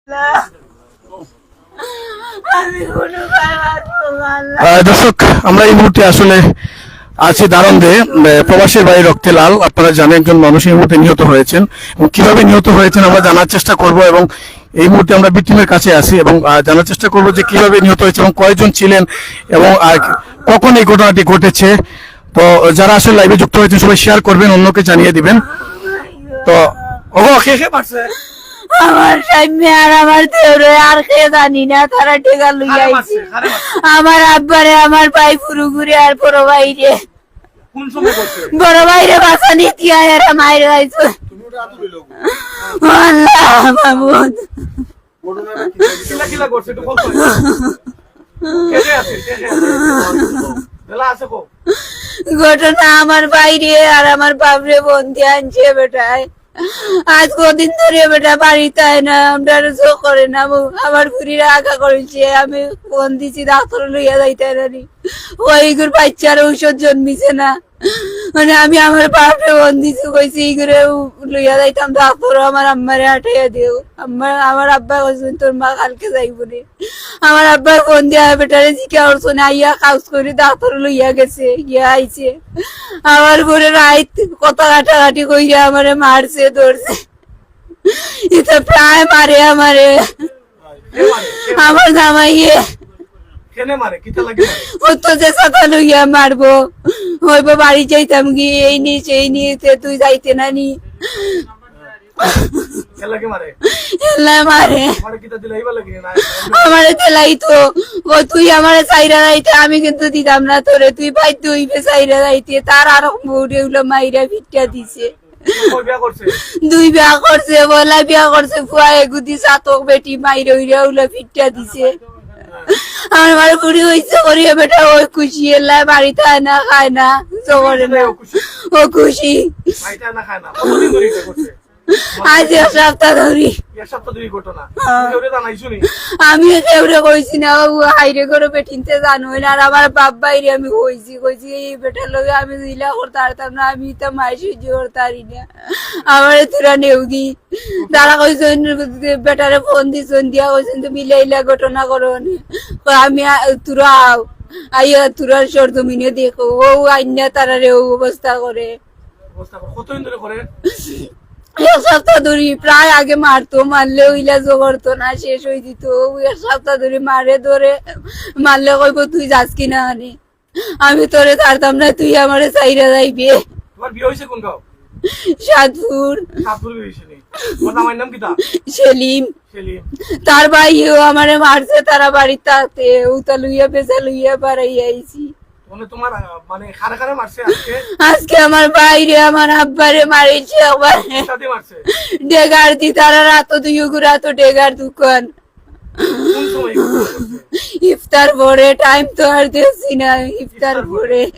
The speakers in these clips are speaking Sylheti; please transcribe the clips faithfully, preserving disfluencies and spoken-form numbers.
আহ, দর্শক, আমরা এই মুহূর্তে আসলে আছি দারন্দে, আহ, প্রবাসীর বাড়ি রক্তে লাল। আপনারা জানেন, একজন মানুষ এই মুহূর্তে নিহত হয়েছেন এবং কিভাবে নিহত হয়েছেন আমরা জানার চেষ্টা করব। এবং এই মুহূর্তে আমরা ভিকটিমের কাছে আছি এবং, আহ, জানার চেষ্টা করব যে কিভাবে নিহত হয়েছে এবং কয়জন ছিলেন এবং, আহ, কখন এই ঘটনাটি ঘটেছে। তো যারা আসলে লাইভে যুক্ত হয়েছেন, সবাই শেয়ার করবেন, অন্যকে জানিয়ে দিবেন। তো ওগো, কে কে মারছে? আমার সামনে আর আমার দেওরে আর কে জানি না, তারা টেকা লইয়া কারে আইছে। মারছে? কারে মারছে? আমার আব্বারে, আমার ভাই ফুরুগুরে আর বড় ভাইরে। কোন সময় করছে? বড় ভাইরে বাঁচানি দিয়া এরা মাইর খাইছে। ও আল্লাহ মাবুদ। ঘটনাটা কি হয়েছে? কিলা কিলা করছে? একটু বলতো। কে কে আছে? কে কে আছে? বেলা আছে কো? ঘটনা আমার ভাইরে আর আমার বাপরে বন্দি আনছে বেটায়। আজ কদিন ধরে বেটা বাড়িত আয় না, আমরা আর জো করে না। আমার ফুরিরে আগা করেছে, আমি ফোন দিছি ডাক্তার লইয়া যাইতে নানি। ওই ইগুর বাচ্চার ঔষধ জন্মিছে না। মানে আমি আমার বাপরে ফোন দিছি, কইছি ইগুরে লইয়া যাইতাম ডাক্তার, আমার আম্মারে আটাইয়া দিও। আমার, আমার আব্বা কইছেন তোর মা কালকে যাইব রে। আমার আব্বা ফোন দিয়া বেটারে জিজ্ঞা করছেন, আইয়া কাজ করে ডাক্তার লইয়া গেছে, গিয়া আইছে। আমার পরে রাইত কথা কাটাকাটি কইরা আমারে মারছে, ধরছে। এটা প্রায় মারে আমারে। কে মারে? কে মারে? আমার জামাইয়ে। কেনে মারে? কিতা লাগে মারে? ও তো যে ছাতা লইয়া মারবো, হইব বাড়ি যাইতাম কি, এই নি, সেই নি, তে তুই যাইতে না নি। কে লাগে মারে? এল্লা মারে। আমারে কিতা দিলাইবা লাগে না? আমারে দিলাই তো। ও তুই আমারে চাইরা যাইতে, আমি কিন্তু দিতাম না তোরে। তুই বাধ্য হইবে চাইরা যাইতে। তার আর বউরে উলো মাইরা ফিটটা দিছে। কই বিয়া করছে? দুই বিয়া করছে, বলা বিয়া করছে, ফুয়া এগুদি চাতক বেটি মাইরে উইরা উলা ফিটটা দিছে। আমার মারে বুড়ি হইছে করিয়া বেটা, ওই খুশি এল্লা বাড়িতে আয় না, খায় না, জো করে না। ও খুশি। ও খুশি। খাইতে না খায় না। কতদিন ধরে এটা করছে? আজ এক সপ্তাহ ধরি। এক সপ্তাহ ধরে ঘটনা। হ্যাঁ। তুমি কেউরে জানাইছো নি? আমি কেউরে কইছি না, ও হাইরে করে বেটিনতে জানো না, আর আমার বাপ ভাইরে আমি কইছি, কইছি এই বেটার লগে আমি ইলা করতে পারতাম না, আমি তো মাই সহ্য করতে পারি না, আমারে তোরা নেওগি। তারা কইছেন, বেটারে ফোন দিছেন, দিয়া কইছেন, "তুমি ইলা ইলা ঘটনা করো নি।" কয়, "আমি আ-, তোরা আও, আইয়া তোরা সরজমিনে দেখো।" ও আইনা তারারে ও অবস্থা করে। অবস্থা করে? কতদিন ধরে করে? এক সপ্তাহ ধরি, প্রায় আগে মারতো, মারলে ওইলা জো করতো না, শেষ হয়ে দিত। ও এক সপ্তাহ ধরে মারে ধরে, মারলে কইব, "তুই যাস কি না আনি?" আমি তোরে ছাড়তাম না, তুই আমারে চাইরা যাইবে। তোমার বিয়া হইছে কোন গাঁও? সাতপুর। সাতপুর বিয়া হইছে নি? তোমার জামাইর নাম কিতা? সেলিম। সেলিম। তার ভাইও আমারে মারছে, তারা বাড়ির তাতে, উতা লইয়া বেজা লইয়া বাড়াইয়া আইছি। মানে তোমার, আহ, মানে কারে কারে মারছে আজকে? আজকে আমার ভাইরে, আমার আব্বারে মারিছে একবার। কিতা দি মারছে? ডেগার দি, তারা রাত দুই গুড়া তো ডেগার দোকান। কোন সময় ঘটনা ঘটছে? ইফতার পরে, টাইম তো আর দেখছি না, ইফতার ইফতার পরে। পরে।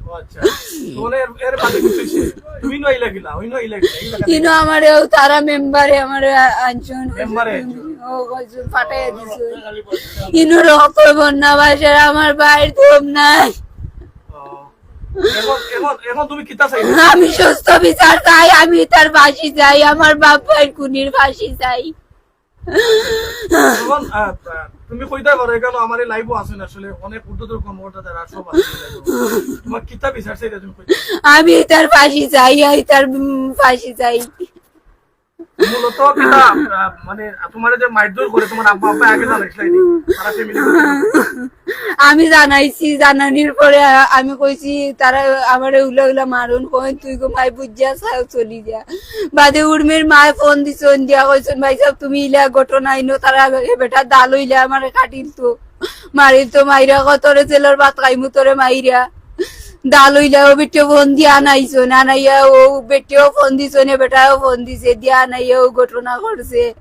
ও আচ্ছা। তো মানে এর, এর বাদে কিছু হইছে? তুমি নইলা গিলা, ওই নইলা গিলা, এই জায়গা থেকে। ইনো আমারে ও তারা মেম্বারে আমারে আ-, আনছন। মেম্বারে আনছন। ও কইছন, পাঠাইয়া দিছন। ইনো রক্ত বন্যা বাসের আমার ভাইর দম নাই। ও। এখন, এখন, এখন তুমি কিতা চাইবে? আমি সুস্থ বিচার চাই, আমি তার ফাঁসি চাই, আমার বাপ ভাইর খুনির ফাঁসি চাই। এখন, আহ, আহ, তুমি কইতে পারো, এখানে আমার এই লাইভও আছেন আসলে অনেক ঊর্ধ্বতন কর্মকর্তা যারা সব আছে এই live-এ। তোমার কিতা বিচার চাইলে তুমি কইতে পারো? আমি তার ফাঁসি চাই, আমি তার, উম, ফাঁসি চাই। মূলত কিতা, আহ, মানে তোমার যে মারধর করে তোমার আব্বা আব্বা আগে জানাইছিলেন নি? তারা ফ্যামিলি আমি জানাইছি, জানানির পরে আ-, আমি কইছি, তারা আমারে উলা উলা মারুন, কই তুই গো মাই বুঝিয়া চা-, চলি যা। বাদে উর্মির মায় ফোন দিছন, দিয়া কইছন, "ভাই সাহেব, তুমি ইলা ঘটনা ইনো, তারা এ বেটা দাল হইলে আমারে কাটিল তো, মারিল তো, মাইরা কতরে জেলর ভাত খাইমু তোরে মাইরা।" দাল হইলে ও বেটে ফোন দিয়া আনাইছন, আনাইয়া ও বেটেও ফোন দিছন, এ বেটাও ফোন দিছে, দিয়া আনাইয়া ও ঘটনা করছে।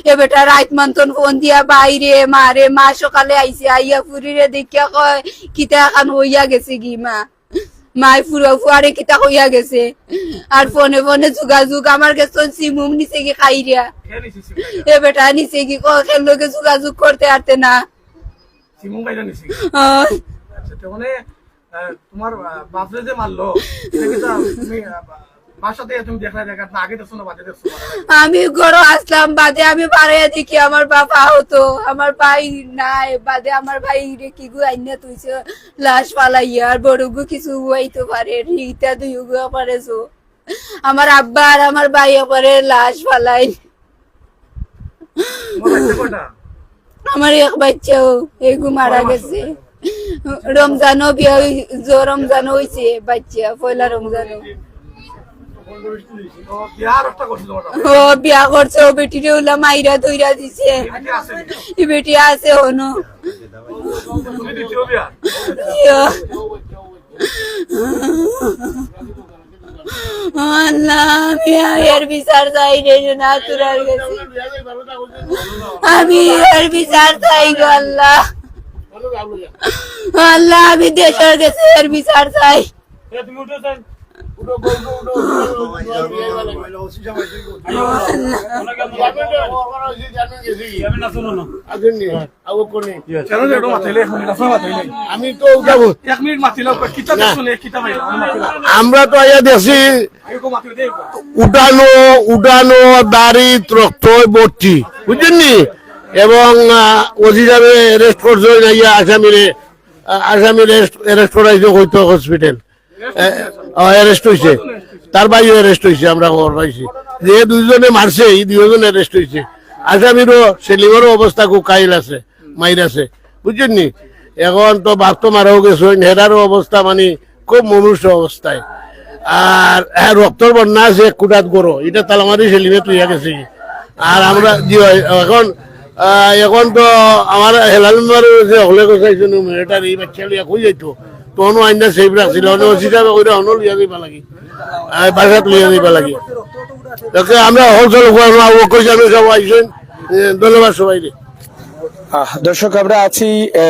এ বেটা রাইত মান্তন ফোন দিয়া বাইরে মারে, মা সকালে আইছে, আইয়া ফুরিরে দেখিয়া কয়, "কিতা এখান হইয়া গেছে গি মা?" মায় ফুরা ফুয়ারে কিতা কইয়া গেছে। আর ফোনে ফোনে যোগাযোগ, আমার গেছে সিমুম নিছে গি খাইরিয়া। কে নিছে সিম খাইয়া? এ বেটা নিছে গি, ক-, খের লগে যোগাযোগ করতে পারতে না। সিমুম খাইয়া নিছে গি? অয়। আচ্ছা, তো মানে, আহ, তোমার, আহ, বাপরে যে মারলো, এটা কি তা তুমি, আহ, বা-, বাসা থেকে তুমি দেখলে দেখা না, আগে দেখছো না, বাদে দেখছো? আমি ঘরো আসলাম, বাদে আমি বারইয়া দেখি আমার বাবা হতো, আমার ভাই নাই, বাদে আমার ভাই রে কি গু আইনা তুইছে লাশ ফালাইয়া, আর বড় গু কিছু হইতে পারে, রিতা দুই গু পারেছো। আমার আব্বা আর আমার ভাই করে লাশ ফালাই। তোমার বাচ্চা কয়টা? আমার এক বাচ্চাও, এগু মারা গেছে। রমজানও বিয়া হই-, জ-, রমজানও হইছে বাচ্চা, পয়লা রমজানও। তো বিয়া আর একটা করছে তোমার? ও বিয়া করছে, ও বেটিরে উলা মাইরা ধইরা দিছে। এই বেটি আছে? এই বেটি আছে হনো। তুমি দ্বিতীয় বিয়া? ইয়া। আল্লাহ, আমি এর বিচার চাই রে, না তোরার গেছে। আমি এর বিচার চাই গো আল্লাহ। আল্লাহ, আমি দেশের গেছে এর বিচার চাই। আমি তো উঠাবো। এক মিনিট মাতিলে কিতা দেখছো নি, কিতা পাইলা? আমরা তো আইয়া দেখছি উঠানো, উঠানো, দাড়ি, রক্ত ভর্তি, বুঝছেন নি? এবং, আহ, ওসি সাহেবে অ্যারেস্ট করছে, ওই আইয়া আসামিরে, আহ, আসামিরে অ্যারেস্ট করাইছে হয়তো হসপিটাল। অ্যারেস্ট হইছে, তার ভাইও অ্যারেস্ট হইছে, আমরা খবর পাইছি। যে দুইজনে মারছে, এই দুইজন অ্যারেস্ট হইছে। আসামিরও, সেলিমেরও অবস্থা খুব কাইল আছে, মাইর আছে, বুঝছেন নি? এখন তো বাপ তো মারাও গেছে, হেরারও অবস্থা মানে খুব মুমূর্ষু অবস্থায়। আর, হ্যাঁ, রক্তর বন্যা আছে এক কুটাত গরো, এটা তালামারি সেলিমে তুইয়া গেছে। আর আমরা, জি ভাই, এখন, আহ, এখন তো আমার হেলাল মেম্বার যে হকলে গোছাইছে নু, মেয়েটার এই বাচ্চা লইয়া কই যাইতো, তখনও আইন্দা সেফ রাখছিল, অন্য ওসি সাহেব কইরা অন্য লইয়া যাইবা লাগি, আহ, বাসাত লইয়া যাইবা লাগি। ওকে, আমরা হকল চলো, কই আমরা ও কই যাবে সব আইছেন, এ, ধন্যবাদ সবাইরে। আহ, দর্শক, আমরা আছি, এ,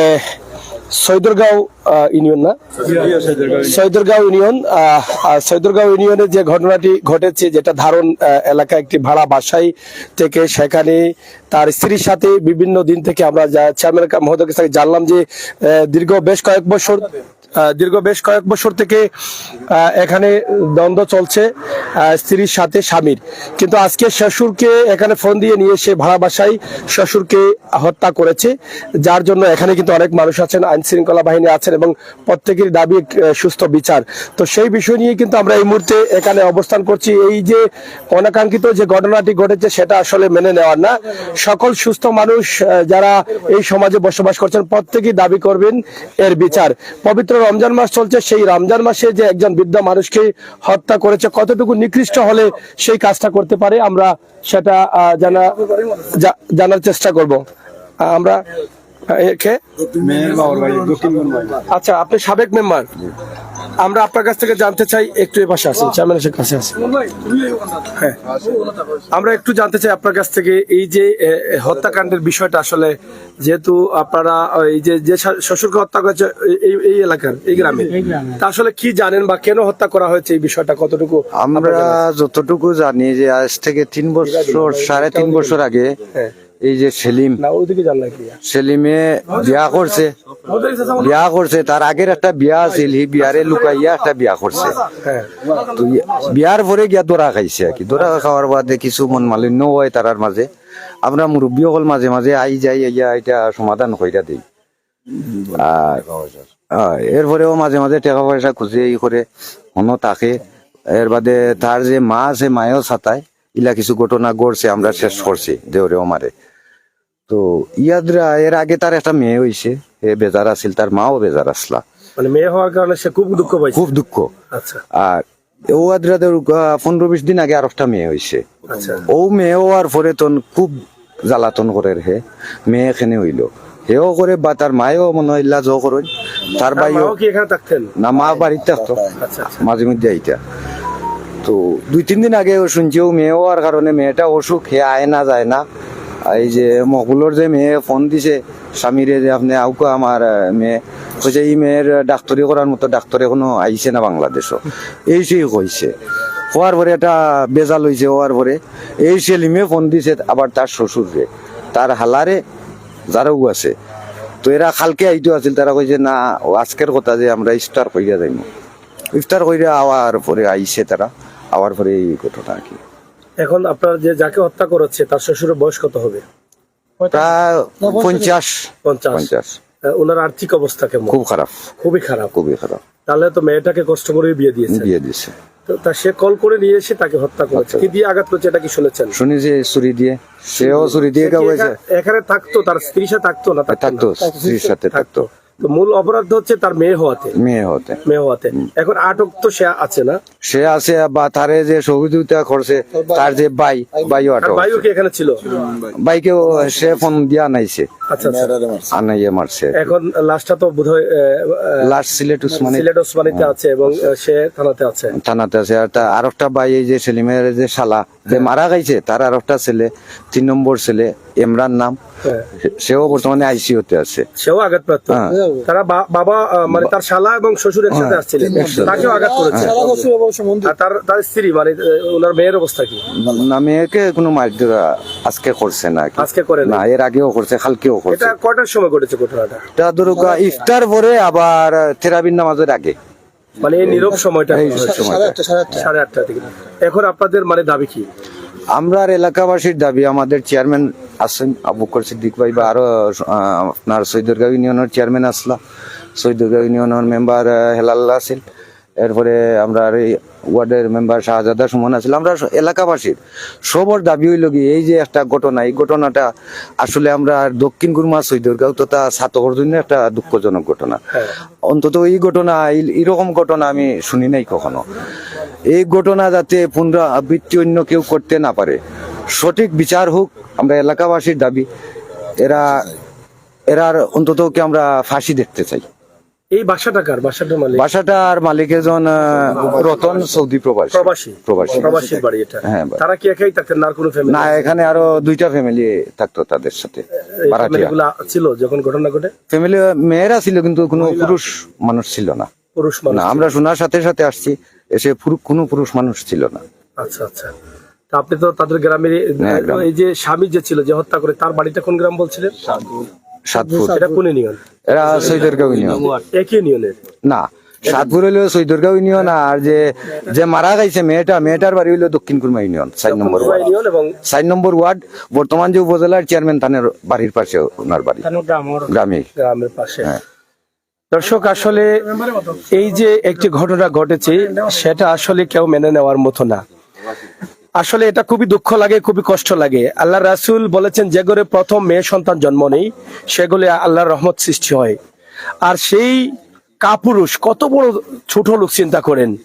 সৈদরগাঁও, আহ, ইউনিয়ন না? সৈদরগাঁও ইউনিয়ন, আহ, আহ, সৈদরগাঁও ইউনিয়নে যে ঘটনাটি ঘটেছে, যেটা ধারণ, আহ, এলাকা একটি ভাড়া বাসায় থেকে সেখানে তার স্ত্রীর সাথে বিভিন্ন দিন থেকে আমরা যা চেয়ারম্যান কা-, মহোদয়ের কাছ থেকে জানলাম যে, আহ, দীর্ঘ বেশ কয়েক বছর, আহ, দীর্ঘ বেশ কয়েক বছর থেকে, আহ, এখানে দ্বন্দ্ব চলছে, আহ, স্ত্রীর সাথে স্বামীর। কিন্তু আজকে শ্বশুরকে এখানে ফোন দিয়ে নিয়ে এসে ভাড়া বাসায় শ্বশুরকে হত্যা করেছে, যার জন্য এখানে কিন্তু অনেক মানুষ আছেন, আইন শৃঙ্খলা বাহিনী আছেন এবং প্রত্যেকের দাবি, আহ, সুস্থ বিচার। তো সেই বিষয় নিয়ে কিন্তু আমরা এই মুহূর্তে এখানে অবস্থান করছি। এই যে অনাকাঙ্ক্ষিত যে ঘটনাটি ঘটেছে, সেটা আসলে মেনে নেওয়ার না। সকল সুস্থ মানুষ, আহ, যারা এই সমাজে বসবাস করছেন, প্রত্যেকেই দাবি করবেন এর বিচার। পবিত্র রমজান মাস চলছে, সেই রমজান মাসে যে একজন বৃদ্ধ মানুষকে হত্যা করেছে, কতটুকু নিকৃষ্ট হলে সেই কাজটা করতে পারে, আমরা সেটা, আহ, জানা-, জা-, জানার চেষ্টা করব। আহ, আমরা, আহ, এ, কে? মেয়ের বাবার বাড়ি, দক্ষিণ কোন বাড়ি? আচ্ছা, আপনি সাবেক মেম্বার। আমরা আপনার কাছ থেকে জানতে চাই, একটু এ পাশে আসেন, চেয়ারম্যানের কাছে আসেন। হ্যাঁ, আমরা একটু জানতে চাই আপনার কাছ থেকে, এই যে, এ, এ, হত্যাকাণ্ডের বিষয়টা আসলে, যেহেতু আপনারা এই যে, যে শা-, শ্বশুরকে হত্যা করেছে এই, এই, এই এলাকার, এই গ্রামে, এই গ্রামে। তা আসলে কি জানেন বা কেন হত্যা করা হয়েছে, এই বিষয়টা কতটুকু আপনার আমরা জানা আছে? যতটুকু জানি যে আজ থেকে তিন বছর, সাড়ে তিন বছর আগে হ্যাঁ। এই যে সেলিম, না, ওদিকে যান না কি? সেলিমে বিয়া করছে, বিয়া করছে, তার আগের একটা বিয়া আছিল, সেই বিয়ারে লুকাইয়া একটা বিয়া করছে। হ্যাঁ। তো ইয়া-, বিয়ার পরে গিয়া ধরা খাইছে আর কি। ধরা খাওয়ার বাদে কিছু মন মালিন্য হয় তারার মাঝে। আমরা মুরব্বী অকল মাঝে মাঝে আই যাই, আইয়া এটা সমাধান কইরা দেই। আর, আহ, এরপরেও মাঝে মাঝে টেকা পয়সা খুঁজে ই করে হনো থাকে। এর বাদে তার যে মা আছে, মায়েও সাতায়, ইলা কিছু ঘটনা ঘটছে, আমরা শেষ করছি দেওরে ওমারে। তো ইয়াদরা এর আগে তার একটা মেয়ে হইছে, এ বেজার আছিল, তার মাও বেজার আসলা। মানে মেয়ে হওয়ার কারণে সে খুব দুঃখ পাইছে? খুব দুঃখ। আচ্ছা। আর ও আদ্রাদের, আহ, পনেরো বিশ দিন আগে আর একটা মেয়ে হইছে। আচ্ছা। ও মেয়ে হওয়ার পরে তন খুব জ্বালাতন করে হে, মেয়ে এখানে হইল। হেও করে বা তার মায়েও মনে হয় ইল্লা জো করে, তার তার ভাইও। মাও কি এখানে থাকতেন? না, মা বাড়িতে থাকতো। আচ্ছা, আচ্ছা। মাঝে মধ্যে আইতা। তো দুই তিন দিন আগে ও শুনছি ও মেয়ে হওয়ার কারণে মেয়েটা অসুখ, হে আয় না, যায় না। এই যে মকবুলর যে মেয়ে ফোন দিছে স্বামীরে যে, "আপনি আউকা আমার, আহ, মেয়ে।" কইছে, "এই মেয়ের ডাক্তারি করার মতো ডাক্তার এখনো আইছে না বাংলাদেশও।" এই সেই কইছে। হওয়ার পরে একটা বেজাল হইছে, হওয়ার পরে এই সেলিমে ফোন দিছে আবার তার শ্বশুররে, তার হালারে, যারাও আছে। তো এরা কালকে আইতো আছিল, তারা কইছে, "না, ও আজকের কথা যে আমরা ইফতার কইরা যাইমু।" ইফতার কইরা আওয়ার পরে আইছে তারা। হওয়ার পরে এই ঘটনা আর কি। এখন আপনার যে, যাকে হত্যা করেছে, তার শ্বশুরের বয়স কত হবে? তা পঞ্চাশ। পঞ্চাশ। পঞ্চাশ। আহ, ওনার আর্থিক অবস্থা কেমন? খুব খারাপ। খুবই খারাপ। খুবই খারাপ। তাহলে তো মেয়েটাকে কষ্ট করে বিয়ে দিয়েছে। বিয়ে দিছে। তো তা সে কল করে নিয়ে এসে তাকে হত্তা করেছে। কি দিয়ে আঘাত করেছে, এটা কি শুনেছেন? শুনি যে ছুরি দিয়ে, সেও ছুরি দিয়ে সে কি কেউ হয়েছে। এখা- এখানে থাকতো, তার স্ত্রীর সাথে থাকতো না? থাকতো থাকতো, না? স্ত্রীর সাথে থাকতো। তো মূল অপরাধ হচ্ছে তার মেয়ে হওয়াতে। মেয়ে হতে। মেয়ে হওয়াতে। এখন আটক তো সে আছে না? সে আছে বা তারে যে সহযোগিতা করছে, তার যে ভাই, ভাইও তার আটক ভাইও আছে। কি এখানে ছিল? ভাইকেও সে ফোন দিয়া আনাইছে, আচ্ছা, আচ্ছা। আনাইয়া মারছে। এখন লাশটা তো বোধহয়, আহ, আহ, লাশ সিলেট উসমানী সিলেট ওসমানীতে আছে এবং, আহ, সে থানাতে আছে। থানাতে আছে। আর তা আরকটা ভাই, এই যে সেলিমের যে শালা, যে মারা গেছে, তার আরকটা ছেলে, তিন নম্বর ছেলে, ইমরান নাম, হ্যাঁ। সেও বর্তমানে আইসিইউতে আছে। সেও আঘাতপ্রাপ্ত। হ্যাঁ। তারা বা-, বাবা, আহ, মানে তার শালা এবং শ্বশুর একসাথে হ্যাঁ, আসছিলেন। একসাথে। তাকেও আঘাত করেছে। শালা শ্বশুর এবং সম্বন্ধী। আর তার, তার স্ত্রী, মানে, আহ, ওনার মেয়ের অবস্থা কি? না, মেয়েকে কোনো মারধর আজকে করছে না কি? আজকে করে নাই। না, এর আগেও করছে, কালকেও করছে। এটা কটার সময় ঘটেছে ঘটনাটা? এটা ধরো গা, ইফতার পরে আবার তেরাবির নামাজের আগে। মানে এই নীরব সময়টা এই হয়েছে। সময়টা। সাড়ে আটটা, সাড়ে আটটা। সাড়ে আটটা থেকে। এখন আপনাদের মানে দাবি কি? আমরার এলাকাবাসীর দাবি, আমাদের চেয়ারম্যান আছেন আবু বকর সিদ্দিক ভাই বা আরো, আহ, আপনার সৈদরগাঁও ইউনিয়নের চেয়ারম্যান আসলা, সৈদরগাঁও ইউনিয়নের মেম্বার, আহ, হেলাল আছিল, এরপরে আমরার এই ওয়ার্ডের মেম্বার শাহজাদা সুমন আছিল। আমরা স-, এলাকাবাসীর সবর দাবি হইল কি, এই যে একটা ঘটনা, এই ঘটনাটা আসলে আমরার দক্ষিণ গুরমা সৈদরগাঁও তথা ছাতকর জন্য একটা দুঃখজনক ঘটনা। হ্যাঁ। অন্তত এই ঘটনা, এই, এরকম ঘটনা আমি শুনি নাই কখনো। এই ঘটনা যাতে পুনরাবৃত্তি অন্য কেউ করতে না পারে, সঠিক বিচার হোক, আমরা এলাকাবাসীর দাবি। এরা, এরার অন্তত কি আমরা ফাঁসি দেখতে চাই। এই বাসাটা কার? বাসাটার মালিক? বাসাটার মালিক একজন, আহ, রতন সৌদি প্রবাসী। প্রবাসী। প্রবাসী। প্রবাসীর বাড়ি এটা। হ্যাঁ, বাড়ি। তারা কি একাই থাকতেন, না আর কোনো ফ্যামিলি? না, এখানে আরো দুইটা ফ্যামিলি থাকতো তাদের সাথে, এই ভাড়াটিয়া। ফ্যামিলিগুলো ছিল যখন ঘটনা ঘটে? ফ্যামিলি মেয়েরা ছিল, কিন্তু কোনো পুরুষ মানুষ ছিল না। পুরুষ মানুষ না, ছিল। আমরা শোনার সাথে সাথে আসছি, এসে পুরু-, কোনো পুরুষ মানুষ ছিল না। আচ্ছা, আচ্ছা। তা আপনি তো তাদের গ্রামের, হ্যাঁ, গ্রামে। এই যে স্বামী যে ছিল, যে হত্যা করে, তার বাড়িটা কোন গ্রাম বলছিলেন? সাতপুর। এটা কোন ইউনিয়ন? এরা সৈদরগাঁও ইউনিয়ন। একই ইউনিয়নের। না, সাতপুর হইলো সৈদরগাঁও ইউনিয়ন, আর যে, যে মারা গেছে মেয়েটা, মেয়েটার বাড়ি হইলো দক্ষিণ কুরমা ইউনিয়ন, চার নম্বর ওয়ার্ড। ইউনিয়ন এবং চার নম্বর ওয়ার্ড, বর্তমান যে উপজেলার চেয়ারম্যান তানের বাড়ির পাশে ওনার বাড়ি। গ্রামীণ। গ্রামের পাশে। হ্যাঁ। দর্শক, আসলে এই যে একটি ঘটনা ঘটেছে, সেটা আসলে কেউ মেনে নেওয়ার মতো না। আসলে এটা খুবই দুঃখ লাগে, খুবই কষ্ট লাগে। আল্লাহ রাসূল বলেছেন, "যে ঘরে প্রথম মেয়ে সন্তান জন্ম নেই, সে ঘরে আল্লাহর রহমত সৃষ্টি হয়।" আর সেই কাপুরুষ কত বড় ছোট লোক, চিন্তা করেন।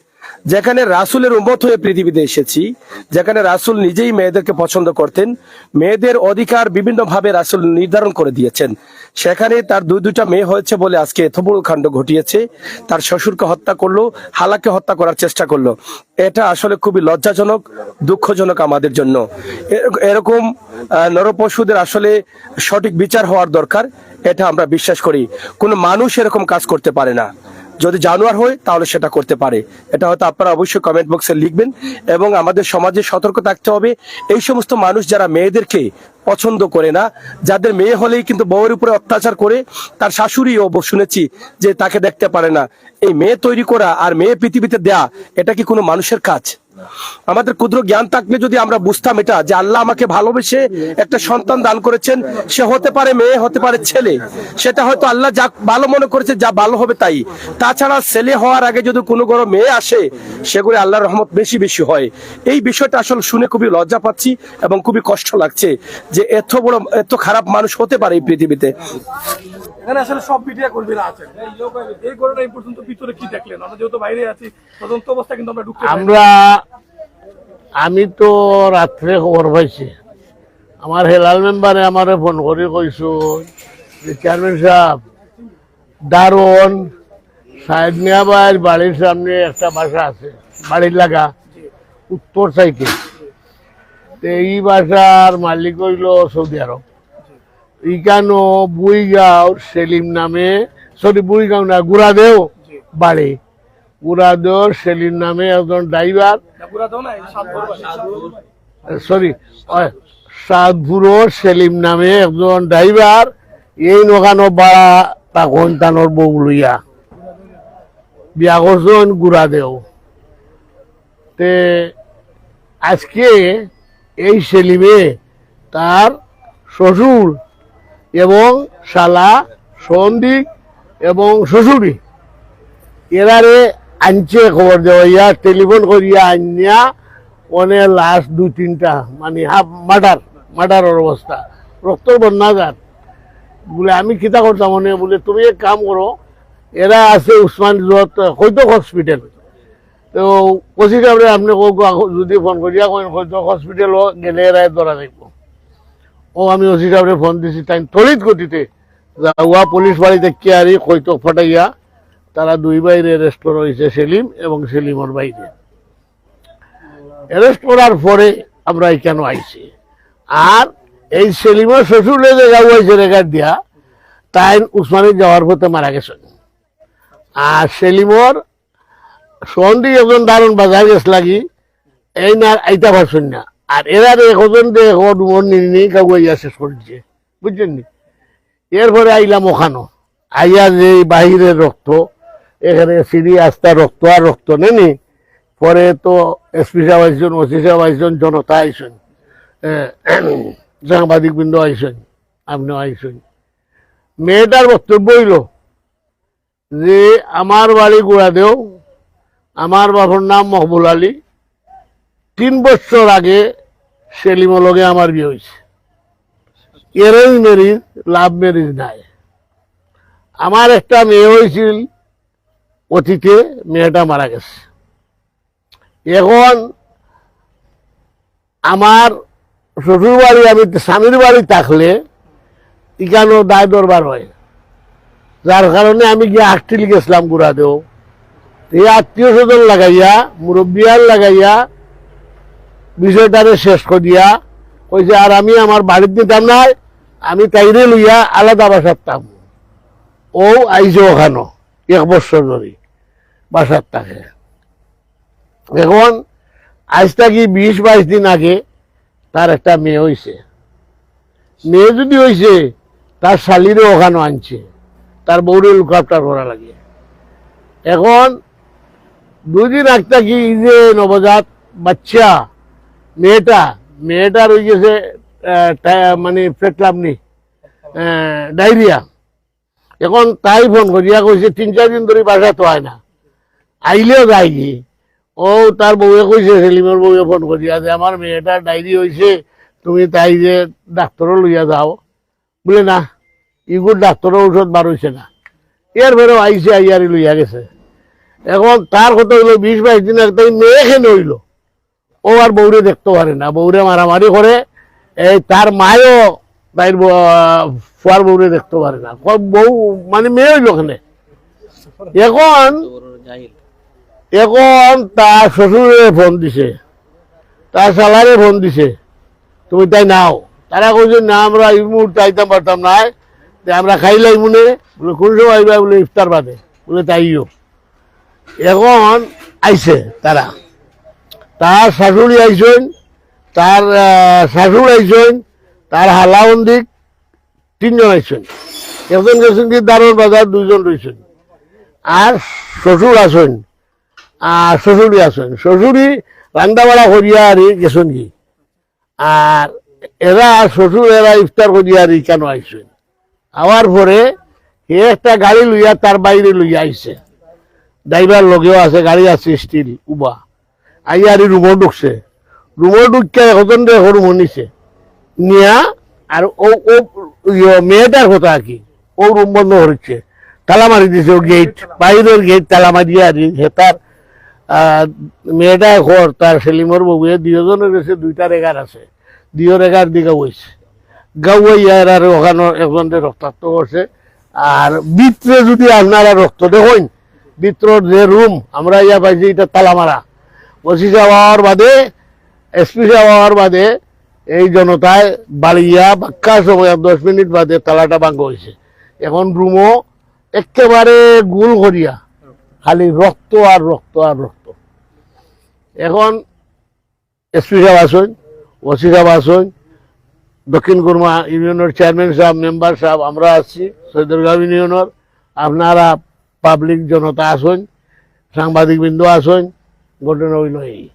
যেখানে রাসূলের উম্মত হয়ে পৃথিবীতে এসেছি, যেখানে রাসূল নিজেই মেয়েদেরকে পছন্দ করতেন, মেয়েদের অধিকার বিভিন্নভাবে রাসূল নির্ধারণ করে দিয়েছেন, সেখানে তার দুই দুইটা মেয়ে হয়েছে বলে আজকে এত বড় কাণ্ড ঘটিয়েছে। তার শ্বশুরকে হত্যা করলো, হালাকে হত্যা করার চেষ্টা করলো। এটা আসলে খুবই লজ্জাজনক, দুঃখজনক আমাদের জন্য। এ-, এরকম, আহ, নরপশুদের আসলে সঠিক বিচার হওয়ার দরকার, এটা আমরা বিশ্বাস করি। কোনো মানুষ এরকম কাজ করতে পারে না, যদি জানোয়ার হয় তাহলে সেটা করতে পারে। এটা হয়তো আপনারা অবশ্যই কমেন্ট বক্সে লিখবেন। এবং আমাদের সমাজে সতর্ক থাকতে হবে, এই সমস্ত মানুষ যারা মেয়েদেরকে পছন্দ করে না, যাদের মেয়ে হলেই কিন্তু বউয়ের উপরে অত্যাচার করে, তার শাশুড়িও ব-, শুনেছি যে তাকে দেখতে পারে না। এই মেয়ে তৈরি করা আর মেয়ে পৃথিবীতে দেয়া, এটা কি কোনো মানুষের কাজ? আমাদের ক্ষুদ্র জ্ঞান থাকলে যদি আমরা বুঝতাম এটা, যে আল্লাহ আমাকে ভালোবেসে একটা সন্তান দান করেছেন, সে হতে পারে মেয়ে, হতে পারে ছেলে, সেটা হয়তো আল্লাহ যা ভালো মনে করেছে, যা ভালো হবে তাই। তাছাড়া ছেলে হওয়ার আগে যদি কোনো ঘরে মেয়ে আসে, সেগুলো আল্লাহর রহমত বেশি বেশি হয়। এই বিষয়টা আসলে শুনে খুবই লজ্জা পাচ্ছি এবং খুবই কষ্ট লাগছে যে এত বড়, এত খারাপ মানুষ হতে পারে এই পৃথিবীতে। এখানে আসলে সব মিডিয়া কর্মীরা আছেন, এই ঘটনা এই পর্যন্ত ভিতরে কি দেখলেন? আমরা যেহেতু বাইরে আছি, তদন্ত অবস্থা কিন্তু আমরা ঢুকতে পারি না। আমরা, আমি তো রাত্রে খবর পাইছি, আমার হেলাল মেম্বারে আমারে ফোন করি কইছইন যে, "চেয়ারম্যান সাব, দারোয়ান সাইদ মিয়া ভাইর বাড়ির সামনে একটা বাসা আছে, বাড়ির লাগা, উত্তর সাইডে। তে ই বাসার মালিক অইলো সৌদি আরব। ইকানো বুইগাঁওর সেলিম নামে, সরি, বুইগাঁও না, গুড়াদেও বাড়ি। গুড়াদেওর সেলিম নামে একজন ড্রাইভার, সরি, ওই, সাদপুরর সেলিম নামে একজন ড্রাইভার, এই নখানো ভাড়া থাকইন তানর বউ লইয়া। বিয়া করছইন গুড়াদেও। তে আজকে এই সেলিমে তার শ্বশুর এবং শালা, সন্দিক এবং শ্বশুরি এরারে আনছে খবর দেওয়াইয়া, টেলিফোন করিয়া আনিয়া অনে লাশ দুই তিনটা, মানে হাফ মার্ডার, মার্ডারর অবস্থা, রক্তর বন্যা যার। বলে, "আমি কিতা করতাম?" অনে বলে, "তুমি এক কাম করো, এরা আছে উসমানীগঞ্জ, কইতক হসপিটাল।" তো ওসি সাহেবরে আপনি কউক, যদি ফোন করিয়া কইন, কইতক হসপিটাল গেলে এরা ধরা যাইব। ও আমি ওসি সাহেবরে ফোন দিছি, তাইন তড়িৎ গতিতে যাওয়া পুলিশ বাড়ি দেখিয়া আরি কইতক ফাটাইয়া তারা দুই ভাইরে অ্যারেস্ট করা হয়েছে, সেলিম এবং সেলিমর ভাইরে। অ্যারেস্ট করার পরে আমরা এখানে আইছি। আর এই সেলিমর শ্বশুরে যে গাউ আইছে রেগার দিয়া, তাইন উসমানী যাওয়ার পথে মারা গেছেন। আর সেলিমর সন্দি একজন দারুণ বাজার গেছ লাগি, এই না আইতা পারছেন না। আর এরা যে একজন যে এখন মন নিনি গাউ আইয়া শেষ করে দিছে, বুঝছেন নি? এরপরে আইলাম ওখানো, আইয়া যে এই বাহিরের রক্ত, এখানে সিঁড়ি আস্তা রক্ত আর রক্ত নেনি। পরে তো এসপি সাহেব আইসন, ওসি সাহেব আইসন, জনতা আইসন, এ, সাংবাদিক বৃন্দ আইসন, আপনিও আইসন। মেয়েটার বক্তব্য হইল যে আমার বাড়ি গুড়াদেও, আমার বাপর নাম মকবুল আলী, তিন বছর আগে সেলিমর লগে আমার বিয়া হইছে। অ্যারেঞ্জ ম্যারেজ, লাভ ম্যারেজ নাই। আমার একটা মেয়ে হইছিল অতীতে, মেয়েটা মারা গেছে। এখন আমার শ্বশুর বাড়ি, আমি স্বামীর বাড়ি থাকলে ইখানো দায় দরবার হয়, যার কারণে আমি গিয়া আটটিল গেছিলাম গুড়াদেও। এই আত্মীয় স্বজন লাগাইয়া, মুরব্বিয়ান লাগাইয়া বিষয়টারে শেষ করিয়া কইছে, "আর আমি আমার বাড়িত নিতাম নায়, আমি তাইরে লইয়া আলাদা বাসাত থাকমু।" ও আইছে ওখানো এক বছর ধরি বাসাত থাকে। এখন আজ থাকি বিশ বাইশ দিন আগে তার একটা মেয়ে হইছে। মেয়ে যদি হইছে, তার শালিরে ওখানো আনছে, তার বউরে লুক আফটার করা লাগে। এখন দুই দিন আগ থাকি এই যে নবজাত বাচ্চা মেয়েটা, মেয়েটার হয়ে গেছে, আহ, টা-, মানে পেট লামনি, আহ, ডায়রিয়া। এখন তাই ফোন করিয়া কইছে, তিন চার দিন ধরে বাসাত আয় না, আইলেও যায়গি। ও তার বউয়ে কইছে, সেলিমর বউয়ে ফোন করিয়া যে, "আমার মেয়েটার ডায়রি হইছে, তুমি তাই যে ডাক্তারও লইয়া যাও।" বলে, "না, ইগুর ডাক্তারও ঔষধ বার হইছে না।" এর ফেরেও আইছে, আইয়ারি লইয়া গেছে। এখন তার কথা হইলো, বিশ বাইশ দিন আগে তাই মেয়ে কেন হইলো? ও আর বউরে দেখতে পারে না, বউরে মারামারি করে। এই তার মায়ও তাইর ব-, ফুয়ার বউরে দেখতে পারে না। ক-, বউ মানে মেয়ে হইলো কেনে? এখন, এখন তার শ্বশুরে ফোন দিছে, তার শালারে ফোন দিছে, "তুমি তাই নাও।" তারা কইছে, "না, আমরা এই মুহূর্তে আইতাম পারতাম না, তে আমরা খাইলাই মনে।" বলে, "কোন সময় আইবা?" বলে, "ইফতার বাদে।" বলে, "তাইও।" এখন আইছে তারা, তার শাশুড়ি আইছইন, তার, আহ, শাশুড় আইছইন, তার হালাওন্দিক তিনজন আইছইন। একজন গেছেন কি দারুণ বাজার, দুইজন রইছইন। আর শ্বশুর আছইন, আর শ্বশুরি আছইন। শ্বশুরি রান্দাবাড়া করিয়া আর গেছেন কি। আর এরা শ্বশুর এরা ইফতার করিয়া আর ইখানো আইছইন। আওয়ার পরে হে একটা গাড়ি লইয়া তার বাইরে লইয়া আইছে। ড্রাইভার লগেও আছে, গাড়ি আছে স্টিল উবা। আইয়া আর রুমো ঢুকছে। রুমো ঢুকিয়া একজন দে রুমো নিছে। নিয়া আর ও, ও, ইয়ো, মেয়েটার কথা আর কি। ও রুম বন্ধ করিছে। তালা মারি দিছে ও গেট। বাইরের গেট তালা মারিয়া আর হেতার, আহ, মেয়েটা ঘর, তার সেলিমর বউয়ে দুইজনের গেছে দুইটা রেগার আছে। দুইও রেগার দিকে বইছে। গাউয়া ইয়ার আর ওখানো একজনরে রক্তাক্ত করছে। আর ভিতরে যদি আপনারা রক্ত দেখইন, ভিতরর যে রুম, আমরা ইয়া পাইছি, এটা তালা মারা। ওসি সাহেব আওয়ার বাদে, এসপি সাহেব আওয়ার বাদে এই জনতায় বাড়িয়া বাক্কা সময় দশ মিনিট বাদে তালাটা ভাঙ্গা হইছে। এখন রুমো একেবারে গুল করিয়া খালি রক্ত আর রক্ত আর রক্ত। এখন এসপি সাহেব আছইন, ওসি সাহেব আছইন, দক্ষিণ কুরমা ইউনিয়নের চেয়ারম্যান সাহেব, মেম্বার সাহেব, আমরা আছি সৈদরগাঁও ইউনিয়নের, আপনারা পাবলিক জনতা আছইন, সাংবাদিক বৃন্দ আছইন, ঘটনা হইল এই।